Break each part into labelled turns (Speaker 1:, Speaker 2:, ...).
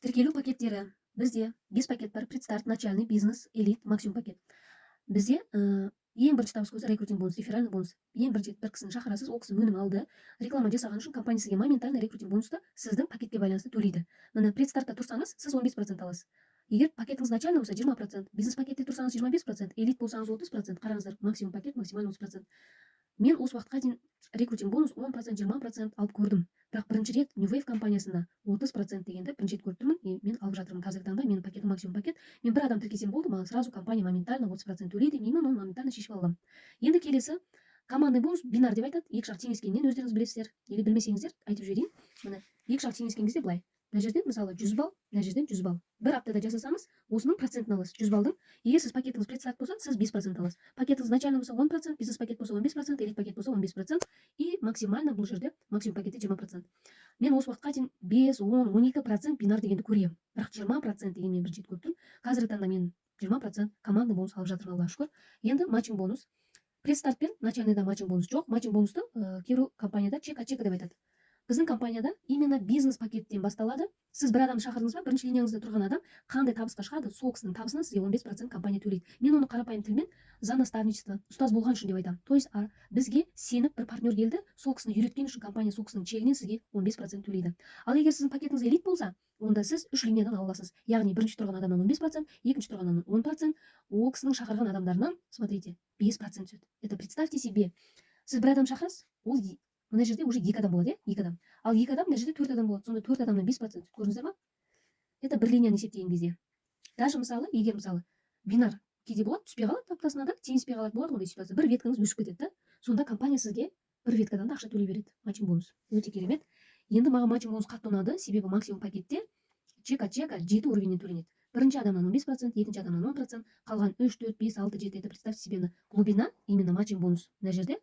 Speaker 1: Тіркелу пакеттері: бізде бес пакет бар: предстарт, начальный, бизнес, элит, максимум пакет. Бізде ең бірінші табыс көзі — рекрутинг бонус, реферальный бонус. Ең бірінші бір кісіні шақырасыз, ол кісі өнім алды, реклама жасаған үшін компания сізге моментально рекрутинг бонусты сіздің пакетке байланысты төлейді. Міне, предстартта тұрсаңыз, сіз 15% аласыз. Егер пакетіңіз начальный болса, 20%, бизнес пакетте тұрсаңыз, 25%, элит болсаңыз, 30%. Қараңыздар, максимум пакет максимально 30%. Мен осы уақытқа дейін рекрутинг бонус 10%, 20% алып көрдім, бірақ бірінші рет New Wave компаниясында 30% дегенді бірінші рет көріп тұрмын. И мен алып жатырмын. Қазіргі таңда менің пакетім максимум пакет. Мен бір адам тіркесем болды, маған сразу компания моментально 30% төлейді. Мен оны моментально шешіп аламын. Енді келесі командный бонус, бинар деп айтады. Екі жақ теңескеннен, өздеріңіз білесіздер или білмесеңіздер, айтып жіберейін. Міне, екі жақ теңескен кезде былай: мына жерден, мысалы, 100 балл, мына жерден 100 балл. Бір аптада жасасаңыз, осының процентін аласыз, 100 баллдың. Егер сіз пакетіңіз предстарт болса, сіз 5% аласыз. Пакетіңіз начальный болса, 10%, бизнес пакет болса, 15%, элит пакет болса, 15%, и максимально бұл жерде максимум пакетте 20%. Мен осы уақытқа дейін 5, 10, 12% бинар дегенді көремін, бірақ 20% деген мен бірінші рет көріп тұрмын. Қазіргі таңда мен 20% командный бонус алып жатырмын, Аллаға шүкір. Енді матчинг бонус: предстарт пен начальныйда матчинг бонус жоқ. Матчинг бонусты кейбір компанияда чек от чека деп айтады. Біздің компанияда именно бизнес пакеттен басталады. Сіз бір адамды шақырдыңыз ба, бірінші линияңызда тұрған адам қандай табысқа шығады, сол кісінің табысынан сізге 15% компания төлейді. Мен оны қарапайым тілмен за наставничество, ұстаз болған үшін деп айтамын. То есть бізге сеніп бір партнер келді, сол кісіні үйреткен үшін компания сол кісінің чегінен сізге 15% төлейді. Ал егер сіздің пакетіңіз элит болса, онда сіз үш линиядан ала аласыз, яғни бірінші тұрған адамнан 15%, екінші тұрған адамнан 10%, ол кісінің шақырған адамдарынан, смотрите, 5% түседі. Это представьте себе, сіз бір адам шақырасыз, ол мына жерде уже екі адам болады, иә, екі адам. Ал екі адам, мына жерде төрт адам болады, сонда төрт адамнан 5%. Көрдіңіздер ма? Это бір линияны есептеген кезде. Даже мысалы, егер, мысалы, бинар кейде болады, түспей қалады аптасына да, теңеспей қалады, болады ондай ситуация, бір веткаңыз өсіп кетеді да, сонда компания сізге бір веткадан да ақша төлей береді. Матчинг бонус өте керемет. Енді маған матчинг бонус қатты ұнады, себебі максимум пакетте чек от чека жеті уровеньнен төленеді: бірінші адамнан 15%, екінші адамнан 10%, қалған үш, төрт, бес, алты, жеті. Это представьте себе, мына глубина, именно матчинг бонус мына жерде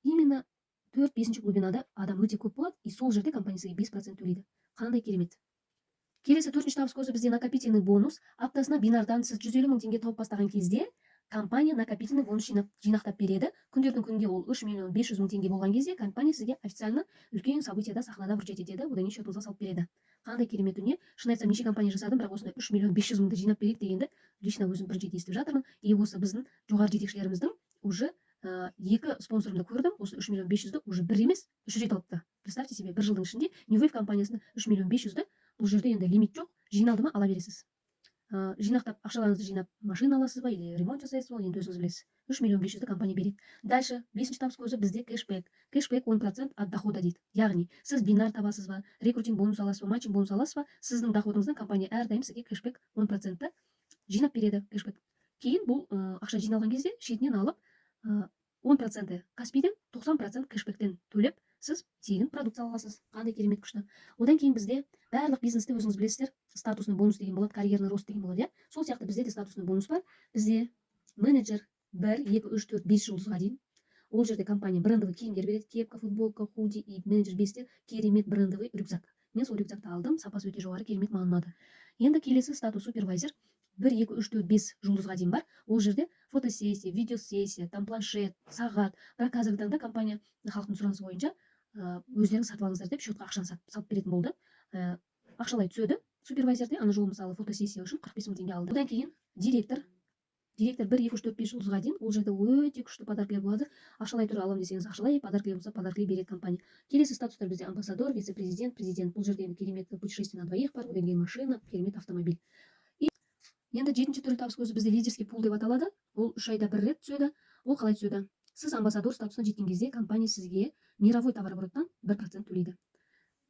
Speaker 1: именно төрт, бесінші глубинада адам өте көп болады, и сол жерде компания сізге 5% төлейді. Қандай керемет! Келесі төртінші табыс көзі бізде накопительный бонус. Аптасына бинардан сіз 150 мың теңге тауып бастаған кезде компания накопительный бонус жинап, жинақтап береді. Күндердің күнінде ол 3 миллион 500 мың теңге болған кезде компания сізге официально үлкен событияда, сахнада вручать етеді, одан кейін счетыңызға салып береді. Қандай керемет дүние! Шын айтсам, неше компания жасадым, бірақ осындай 3 миллион 500 мыңды жинап береді дегенді лично өзім бірінші рет естіп жатырмын. И осы біздің жоғары жетекшілеріміздің уже екі спонсорымды көрдім, осы 3 миллион 500-ді уже бір емес, үш рет алыпты. Представьте себе, бір жылдың ішінде New Wave компаниясында 3 миллион 500-ді. Бұл жерде енді лимит жоқ, жиналды ма, ала бересіз. Жинақтап, ақшаларыңызды жинап, машина аласыз ба или ремонт жасайсыз ба, енді өзіңіз білесіз. 3 миллион 500-ді компания береді. Дальше бесінші табыс көзі бізде кэшбэк. Кэшбэк 10% от дохода дейді, яғни сіз бинар табасыз ба, рекрутинг бонус аласыз ба, матчинг бонус аласыз ба, сіздің доходыңыздан компания әрдайым сізге кэшбэк 10%-ті жинап береді. Кэшбэк кейін бұл ақша жиналған кезде шетінен алып, 10%-і Каспийден, 90% кэшбэктен төлеп, сіз тегін продукция аласыз. Қандай керемет, күшті! Одан кейін бізде барлық бизнесте, өзіңіз білесіздер, статусный бонус деген болады, карьерный рост деген болады, иә. Сол сияқты бізде де статусный бонус бар. Бізде менеджер бір, екі, үш, төрт, бес жұлдызға дейін. Ол жерде компания брендовый киімдер береді: кепка, футболка, худи, и менеджер бесте керемет брендовый рюкзак. Мен сол рюкзакты алдым, сапасы өте жоғары, керемет, маған ұнады. Енді келесі статус супервайзер, бір, екі, үш, төрт, бес жұлдызға дейін бар. Ол жерде фотосессия, видеосессия, там планшет, сағат. Бірақ қазіргі таңда компания халықтың сұранысы бойынша өздеріңіз сатып алыңыздар деп, счетқа ақшаны салып беретін болды. Ақшалай түседі супервайзерде. Ана жолы, мысалы, фотосессия үшін 45 мың теңге алды. Одан кейін директор. Директор бір, екі, үш, төрт, бес жұлдызға дейін. Ол жерде өте күшті подаркілер болады. Ақшалай түрде аламын десеңіз, ақшалай, подаркілер болса, подаркілер береді компания. Келесі статустар бізде амбассадор, вице президент, президент. Бұл жерде енді керемет путешествие на двоих бар, одан кейін машина, керемет автомобиль. И енді жетінші түрлі табыс көзі бізде лидерский пул деп аталады. Ол 3 айда бір рет түседі. Ол қалай түседі? Сіз амбассадор статусына жеткен кезде компания сізге мировой товарообороттан 1% төлейді.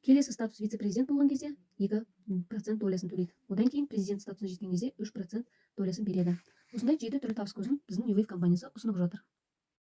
Speaker 1: Келесі статус вице президент болған кезде 2% долясын төлейді. Одан кейін президент статусына жеткен кезде 3% долясын береді. Осындай жеті түрлі табыс көзін біздің New Wave компаниясы ұсынып жатыр.